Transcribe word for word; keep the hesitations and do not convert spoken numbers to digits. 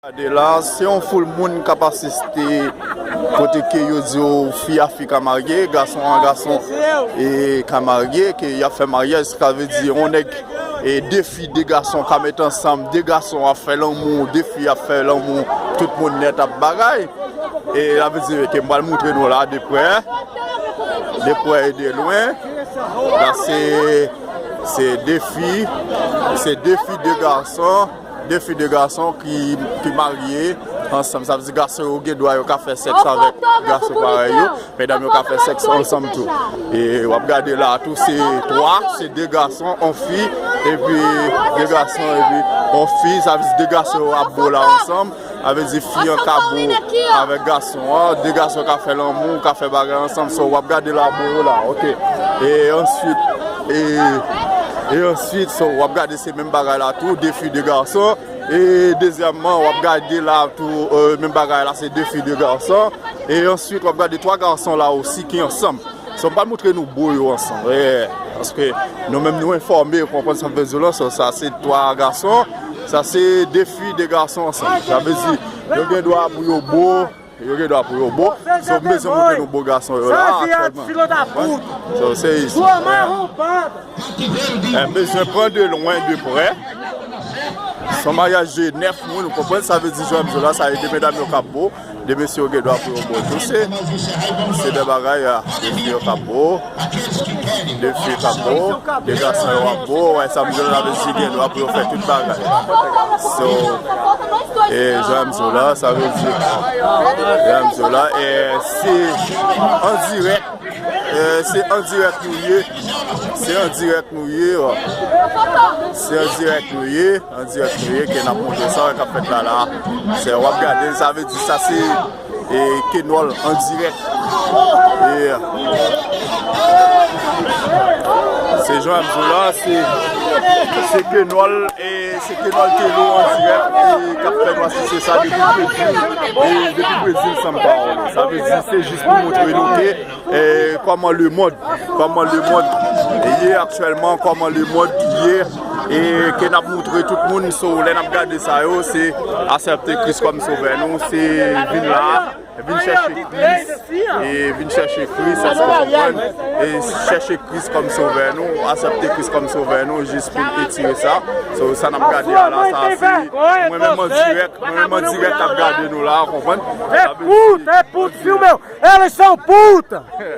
Gade la, se yon foul moun k ap asiste kote ke yo di yo fi a fi ka marye, gason a gason e ka marye, ke y ap fè maryaj, sa vle di yon nèg e de fi, de gason ka met ansanm, de gason ap fè lanmou, de fi ap fè lanmou, tout moun nèt ap bagay. E sa vle di ke m pral montre nou la de prè, de prè e de lwen. La se, se de fi, se de fi, de gason. De fi, de gason ki, ki marye ansanm. Sa vle di gason yo gen dwa yo ka fè sèks avèk gason parèy yo. Medam yo ka fè sèks ansanm tou. E w ap gade la tou, se twa, se de gason, on fi, epi de gason, epi on fi. Sa vle di de gason yo ap bo la ansanm. Sa vle di fi an ka bo avèk gason an, de gason ka fè lanmou, ka fè bagay ansanm. So, w ap gade la bo yo la, ok. E answit, e, e answit, so, w ap gade se menm bagay la tou, de fi, de gason. E dezyèmman, w ap gade la tou, e, menm bagay la, se de fi, de gason. E answit, w ap gade twa gason la osi ki ansanm. So, m pral montre nou bo yo ansanm. E, paske nou menm nou enfòme, w konprann sa m vle di w la. So, sa se twa gason, sa se de fi, de gason ansanm. Sa vle di, yo gen dwa pou yo bo, yo gen dwa pou yo bo. So, m bezwen montre nou bo gason yo la aktyèlman. So, se isi. E, m bezwen pran de lwen, de prè. Se yon maryaj de nèf moun, ou konprann? Sa vle di, Joelme Zola, sa e de medam yo k ap bo, de mesye yo gen dwa pou yo bo tou. Se, se de bagay, a, de fi yo k ap bo, de fi k ap bo, de gason yo ap bo, wè, sa vle di, sa vle di gen dwa pou yo fè tout bagay. So, e, Joelme Zola, sa vle di, Joelme Zola, e, se an dirèk, e, se an dirèk nou ye, se an dirèk nou ye, o. Se an dirèk nou ye, an dirèk nou ye, ke n ap montre sa k ap fèt la, la. Se, w ap gade l, sa vle di sa se, e, Kenòl an dirèk. E, se Joelme Zola, se, se Kenòl, e, se Kenòl Kelo an dirèk, e, k ap fè nou asiste sa depi Brezil, e, depi Brezil, san m pa wè. Sa vle di se jis pou montre nou ke e, kòman lemonn, kòman lemonn ye aktyèlman, kòman lemonn ye, e ke n ap montre tout moun. So, lè n ap gade sa yo, se aksepte Kris kòm sovè nou, se vin la, vin chèche Kris, e vin chèche Kris, èske w konprann? E chèche Kris kòm sovè nou, aksepte Kris kòm sovè nou, jis pou n etire sa. So, sa n ap gade a la, sa se mwen menm an dirèk, mwen menm an dirèk k ap gade nou la, w konprann? Sa vle di, e pout, e pout, filme w! Eles são puta!